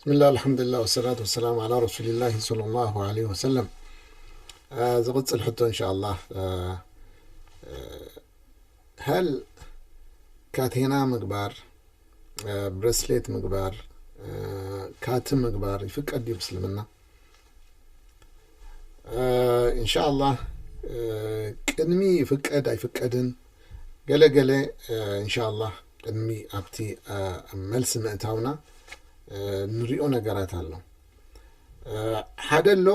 ብስምላህ፣ ኣልሓምዱሊላህ፣ ወሰላቱ ወሰላሙ ዓላ ረሱሊላህ ሰለላሁ ዓለይሂ ወሰለም። ዝቕፅል ሕቶ እንሻኣላህ፣ ሀል ካቴና ምግባር፣ ብሬስሌት ምግባር፣ ካቲ ምግባር ይፍቀድ እዩ ብእስልምና? እንሻኣላህ፣ ቅድሚ ይፍቀድ ኣይፍቀድን ገለ ገለ፣ እንሻኣላህ፣ ቅድሚ ኣብቲ መልሲ ምእታውና ንሪኦ ነገራት ኣሎ። ሓደ ኣሎ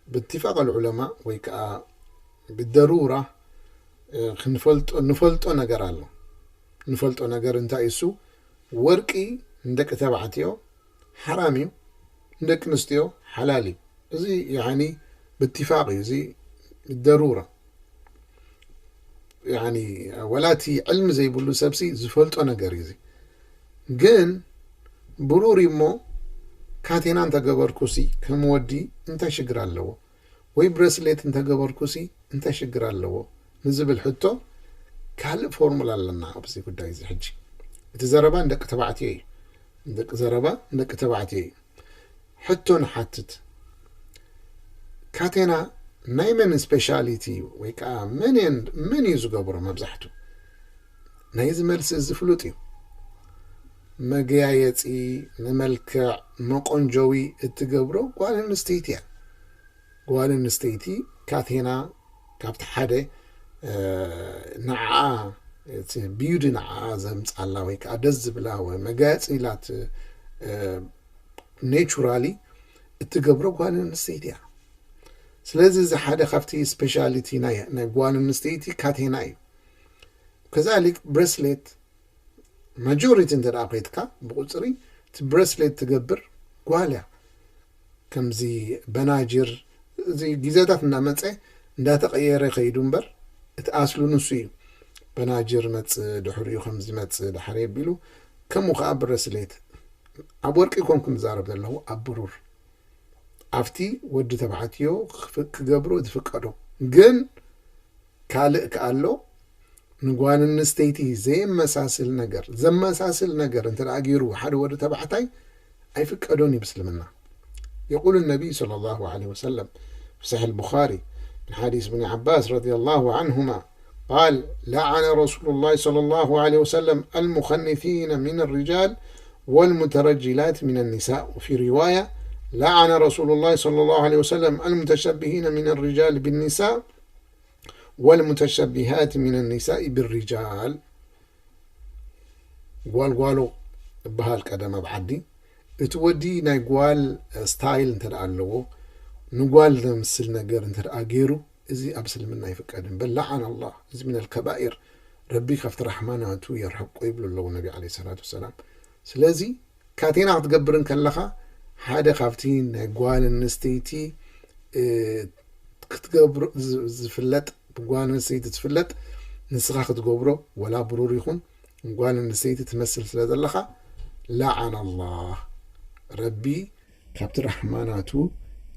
ብትፋቅ ዑለማ ወይ ከዓ ብደሩራ ክንፈልጦ ንፈልጦ ነገር ኣሎ። ንፈልጦ ነገር እንታይ እሱ? ወርቂ ንደቂ ተባዕትዮ ሓራም እዩ፣ ንደቂ ኣንስትዮ ሓላል እዩ። እዚ ያኒ ብትፋቅ እዩ፣ እዚ ብደሩራ። ያኒ ወላቲ ዕልሚ ዘይብሉ ሰብሲ ዝፈልጦ ነገር እዩ። እዚ ግን ብሩር እሞ ካቴና እንተገበርኩሲ ከም ወዲ እንታይ ሽግር ኣለዎ? ወይ ብረስሌት እንተገበርኩሲ እንታይ ሽግር ኣለዎ ንዝብል ሕቶ ካልእ ፎርሙላ ኣለና ኣብዚ ጉዳይ እዚ። ሕጂ እቲ ዘረባ ንደቂ ተባዕትዮ እዩ። ደቂ ዘረባ ንደቂ ተባዕትዮ እዩ። ሕቶ ንሓትት፣ ካቴና ናይ መን ስፔሻሊቲ እዩ? ወይ ከዓ መን እየን- መን እዩ ዝገብሮ? መብዛሕቱ ናይዚ መልሲ እዚ ፍሉጥ እዩ። መገያየፂ፣ ንመልክዕ፣ መቆንጀዊ እትገብሮ ጓል ኣንስተይቲ እያ። ጓል ኣንስተይቲ ካቴና ካብቲ ሓደ ንዓ እቲ ቢዩቲ ንዓ ዘምፃላ ወይ ከዓ ደስ ዝብላ ወይ መጋየፂ ኢላት ኔቹራሊ እትገብሮ ጓል ኣንስተይቲ እያ። ስለዚ እዚ ሓደ ካብቲ ስፔሻሊቲ ናይ ናይ ጓል ኣንስተይቲ ካቴና እዩ። ከዛሊክ ብሬስሌት ማጆሪቲ እንተ ደኣ ኮይትካ ብቁፅሪ እቲ ብሬስሌት ትገብር ጓል እያ። ከምዚ በናጅር እዚ ግዜታት እናመፀ እንዳተቐየረ ከይዱ እምበር እቲ ኣስሉ ንሱ እዩ። በናጅር መፅ ድሕሪኡ ከምዚ መፅ ዳሕሪ ኣቢሉ ከምኡ ከዓ ብረስሌት ኣብ ወርቂ ኮንኩ ዝዛረብ ዘለኹ ኣብ ብሩር ኣብቲ ወዲ ተባዕትዮ ክፍ- ክገብሮ ዝፍቀዶ ግን ካልእ ከኣሎ ንጓል ኣንስተይቲ ዘየመሳስል ነገር ዘመሳስል ነገር እንተ ደኣ ገይሩ ሓደ ወዲ ተባዕታይ ኣይፍቀዶን እዩ ብእስልምና። يقول النبي صلى الله عليه وسلم في صحيح البخاري من حديث ابن عباس رضي الله عنهما قال لعن رسول الله صلى الله عليه وسلم المخنثين من الرجال والمترجلات من النساء وفي رواية لعن رسول الله صلى الله عليه وسلم المتشبهين من الرجال بالنساء والمتشبهات من النساء بالرجال ጓልጓሎ እበሃል ቀደም ኣብ ዓዲ እቲ ወዲ ናይ ጓል ስታይል እንተ ደኣ ኣለዎ ንጓል ዘምስል ነገር እንተ ደኣ ገይሩ እዚ ኣብ እስልምና ኣይፍቀድን በል لعن الله እዚ من الكبائر ረቢ ካብቲ ራሕማናቱ የርሕቆ ይብሉ ኣለዉ ነቢ ዓለይሂ ሰላቱ ወሰላም ስለዚ ካቴና ክትገብር እንከለኻ ሓደ ካብቲ ናይ ጓል ኣንስተይቲ ክትገብሮ ዝፍለጥ ብጓል ኣንስተይቲ ትፍለጥ ንስኻ ክትገብሮ ወላ ብሩር ይኹን ጓል ኣንስተይቲ ትመስል ስለ ዘለኻ لعن الله ረቢ ካብቲ ራሕማናቱ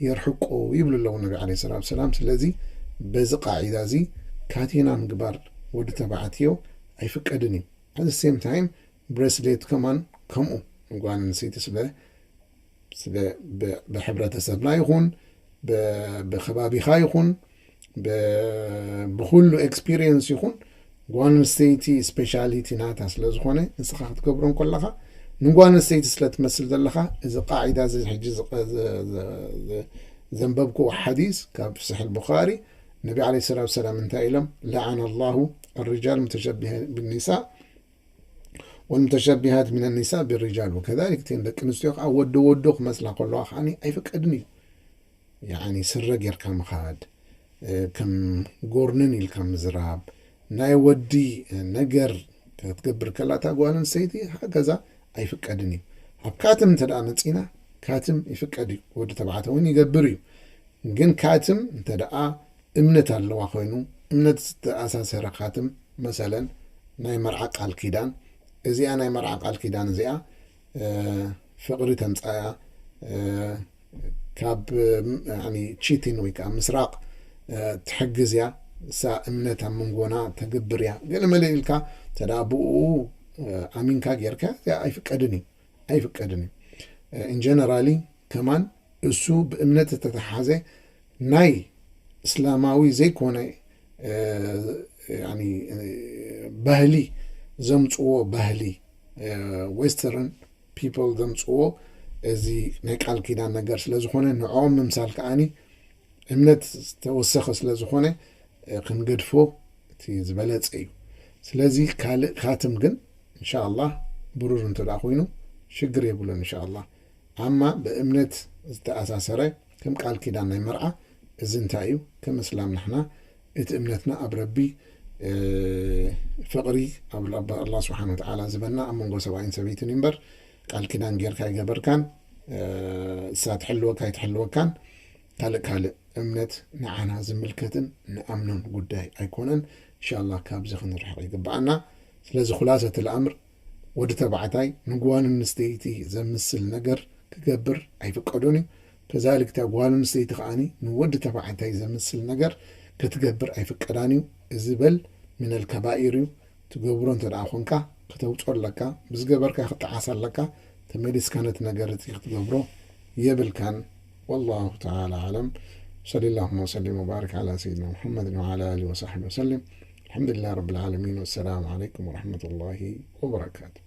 የርሕቆ ይብሉ ኣለዉ ነቢ ዓለይሂ ሰላቱ ወሰላም ስለዚ በዚ ቃዒዳ እዚ ካቴና ምግባር ወዲ ተባዕትዮ ኣይፍቀድን እዩ at the same time ብሬስሌት ከማን ከምኡ ንጓል ኣንስተይቲ ስለ ስለ ብሕብረተሰብና ይኹን ብከባቢኻ ይኹን ብኩሉ ኤክስፒሪየንስ ይኹን ጓል ኣንስተይቲ ስፔሻሊቲ ናታ ስለ ዝኾነ ንስኻ ክትገብሮ እንከለኻ ንጓል ኣንስተይቲ ስለ ትመስል ዘለኻ እዚ ቃዒዳ እዚ ሕጂ ዘንበብክዎ ሓዲስ ካብ ፍስሕ ልቡኻሪ ነቢ ዓለ ሰላት ሰላም እንታይ ኢሎም لعن الله الرجال المتشبهين بالنساء والمتشبهات من النساء بالرجال وكذلك እተን ደቂ ኣንስትዮ ከዓ ወዲ ወዶ ክመስላ ከለዋ ከዓ ኣይፍቀድን እዩ ያኒ ስረ ጌርካ ምኻድ ከም ጎርንን ኢልካ ምዝራብ ናይ ወዲ ነገር ክትገብር ከላ እታ ጓል ኣንስተይቲ ሃከዛ ኣይፍቀድን እዩ ኣብ ካትም እንተ ደኣ መፂና ካትም ይፍቀድ እዩ ወዲ ተባዕተ እውን ይገብር እዩ ግን ካትም እንተ ደኣ እምነት ኣለዋ ኮይኑ እምነት ዝተኣሳሰረ ካትም መሰለን ናይ መርዓ ቃል ኪዳን እዚኣ ናይ መርዓ ቃል ኪዳን እዚኣ ፍቕሪ ተምፃያ ካብ ቺቲን ወይ ከዓ ምስራቕ ትሕግዝ እያ እሳ እምነት ኣብ መንጎና ተግብር እያ ገለ መለ ኢልካ ተዳ ብኡ ኣሚንካ ጌርካ እዚኣ ኣይፍቀድን እዩ ኣይፍቀድን እዩ in generally ከማን እሱ ብእምነት ዝተተሓዘ ናይ እስላማዊ ዘይኮነ ባህሊ ዘምፅዎ ባህሊ western people ዘምፅዎ እዚ ናይ ቃል ኪዳን ነገር ስለ ዝኾነ ንዕኦም ምምሳል ከዓኒ እምነት ዝተወሰኸ ስለ ዝኾነ ክንገድፎ እቲ ዝበለፀ እዩ። ስለዚ ካልእ ካትም ግን እንሻ ኣላህ ብሩር እንተ ደኣ ኮይኑ ሽግር የብሉን እንሻ ኣላህ። ኣማ ብእምነት ዝተኣሳሰረ ከም ቃል ኪዳን ናይ መርዓ እዚ እንታይ እዩ? ከም እስላም ንሕና እቲ እምነትና ኣብ ረቢ ፍቕሪ ኣብ ኣላ ስብሓን ወተዓላ ዝበና ኣብ መንጎ ሰብኣይን ሰበይትን እምበር ቃል ኪዳን ጌርካ ኣይገበርካን እሳ ትሕልወካ ኣይትሕልወካን ካልእ ካልእ እምነት ንዓና ዝምልከትን ንኣምኖን ጉዳይ ኣይኮነን። እንሻላ ካብዚ ክንርሕቕ ይግብኣና። ስለዚ ኩላሰት ልኣምር ወዲ ተባዕታይ ንጓል ኣንስተይቲ ዘምስል ነገር ክገብር ኣይፍቀዶን እዩ። ከዛሊክ እታ ጓል ኣንስተይቲ ከዓኒ ንወዲ ተባዕታይ ዘምስል ነገር ክትገብር ኣይፍቀዳን እዩ። እዚ በል ሚነል ከባኢር እዩ። ትገብሮ እንተ ደኣ ኾንካ ከተውፅኦ ኣለካ። ብዝገበርካ ክትጠዓስ ኣለካ። ተመሊስካ ነቲ ነገር እቲ ክትገብሮ የብልካን። والله تعالى أعلم. صلى اللهم وسلم وبارك على سيدنا محمد وعلى آله وصحبه وسلم. الحمد لله رب العالمين، والسلام عليكم ورحمة الله وبركاته.